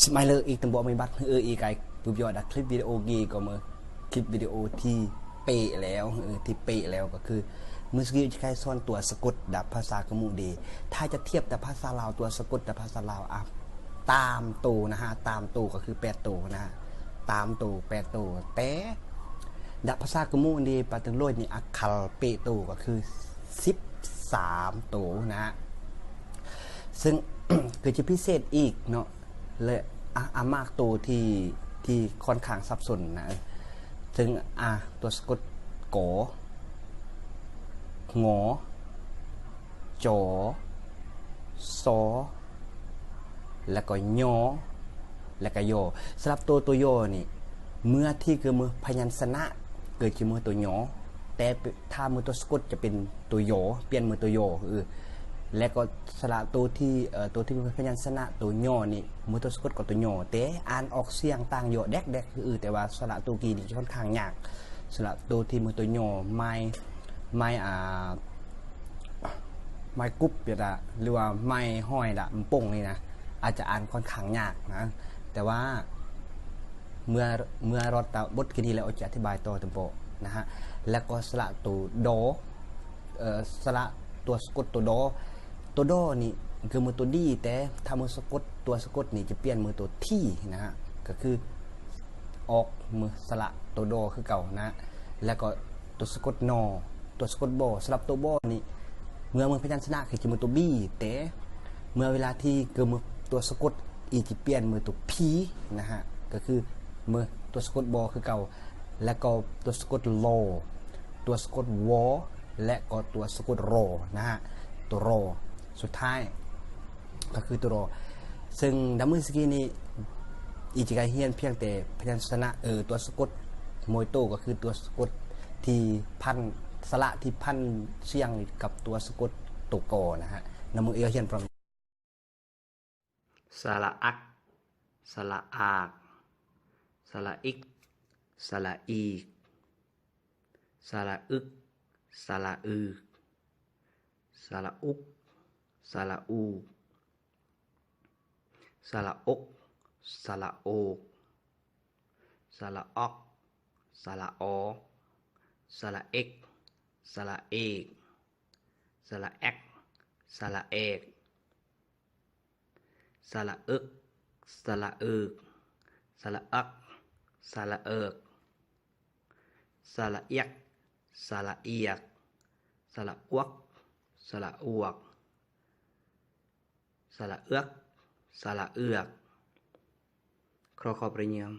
ສະໄໝເລີອີກຕຳບໍ່ມີບັດເອີອີກາຍປຶບຍອດດັກຄລິບວິດີໂອກີກໍເມີຄລິບວິດີໂອທີ່ເປະແລ້ວເອີທີ່ເປະແລ້ວກໍຄື ມື້ສະກີຈະໄຄສອນຕົວສະກົດດາພາສາກະມຸດີ. ຖ້າຈະທຽບດາພາສາລາວຕົວສະກົດດາພາສາລາວອະຕາມໂຕນະຮະ ຕາມໂຕກໍຄືແປດໂຕນະຮະ ຕາມໂຕແປດໂຕ ແຕ່ດາພາສາກະມຸດີປາຕຶງໂລຍນີ້ອາຄັນເປະໂຕກໍຄືສິບສາມໂຕນະຮະ ເຊິ່ງ ກໍຈະພິເສດອີກເນາະ ແລະ ອາ ອາມາກໂຕທີ່ ທີ່ຂ້ອນຂ້າງສັບສົນນະ ເຊິ່ງ ອາ ຕົວສະກົດ ກ ງ ຈ ຊ ແລ້ວກໍ ຍ ແລ້ວກໍ ຢ. ສຳລັບໂຕ ຕົວ ຢ ນີ້ ເມື່ອທີ່ຄືມືພະຍັນຊະນະ ເກີດຈາກມືຕົວ ຍ ແຕ່ ຖ້າມືຕົວສະກົດຈະເປັນຕົວ ຢ ປ່ຽນມືຕົວ ຢ ເອີ ແລ້ວກໍສະຫຼະໂຕທີ່ ເອີ ໂຕທີ່ມີພະຍັນຊະນະໂຕ ຍ ນີ້ ມືຕົວສະກົດກໍຕົວ ຍ ແຕ່ອ່ານອອກສຽງຕ່າງ ຢ ແດກໆ ຄື ແຕ່ວ່າສະຫຼະໂຕກີນີ້ຈະຂ້ອນຂ້າງຍາກ. ສະຫຼະໂຕທີ່ມືຕົວ ຍ ໄມ້ ໄມ້ ອ່າ ໄມ້ກຸບ ຫຼືວ່າໄມ້ຫ້ອຍລະ ປົງນີ້ນະ ອາດຈະອ່ານຂ້ອນຂ້າງຍາກນະ ແຕ່ວ່າເມື່ອ ເມື່ອຮອດຕາບົດກີນີ້ແລ້ວ ອາດຈະອະທິບາຍຕໍ່ຕຳບໍ່ນະຮະ. ແລ້ວກໍສະຫຼະໂຕ ດ ເອີ ສະຫຼະຕົວສະກົດໂຕ ດ ໂຕ ດ ນີ້ຄືມືໂຕ ດີ ແຕ່ຖ້າມືສະກົດ ຕົວສະກົດນີ້ຈະປ່ຽນມືໂຕ ທີ ນະຮະ ກໍຄືອອກມືສະຫຼະໂຕ ດ ຄືເກົ່ານະ. ແລ້ວກໍຕົວສະກົດ ນ ຕົວສະກົດ ບ ສຳລັບໂຕ ບ ນີ້ ເມື່ອມືພະຍັນຊະນະຄືຈະມືໂຕ ບີ ແຕ່ເມື່ອເວລາທີ່ເກີດມືຕົວສະກົດ ອີ ຈະປ່ຽນມືໂຕ ພີ ນະຮະ ກໍຄືມືຕົວສະກົດ ບ ຄືເກົ່າ. ແລ້ວກໍຕົວສະກົດ ລໍ ຕົວສະກົດ ວ ແລະ ກໍຕົວສະກົດ ຣ ນະຮະ ຕົວ ຣ ສຸດທ້າຍ ກໍຄືຕົວ ຣ ເຊິ່ງດຳມື້ສະກີນີ້ ອີຈະກາຍຮຽນພຽງແຕ່ພະຍັນຊະນະ ເອີ ຕົວສະກົດ ໂມຍໂຕ ກໍຄືຕົວສະກົດທີ່ພັນ ສະຫຼະທີ່ພັນສຽງກັບຕົວສະກົດໂຕ ກ ນະຮະ. ນຳມືອີກຮຽນພ້ອມ ສະຫຼະອັກ ສະຫຼະອາກ ສະຫຼະອິກ ສະຫຼະອີກ ສະຫຼະອຶກ ສະຫຼະອຶກ ສະຫຼະອຸກ ສະຫຼະອູກ ສະຫຼະອົກ ສະຫຼະໂອກ ສະຫຼະອອກ ສະຫຼະອອກ ສະຫຼະເອັກ ສະຫຼະເອກ ສະຫຼະແອັກ ສະຫຼະແອກ ສະຫຼະເອິກ ສະຫຼະເອິກ ສະຫຼະອັກ ສະຫຼະເອິກ ສະຫຼະອຽກ ສະຫຼະອຽກ ສະຫຼະອວກ ສະຫຼະອວກ ສະຫຼະເອືອກ ສະຫຼະເອືອກ. ຂໍຂອບພະຄຸນ.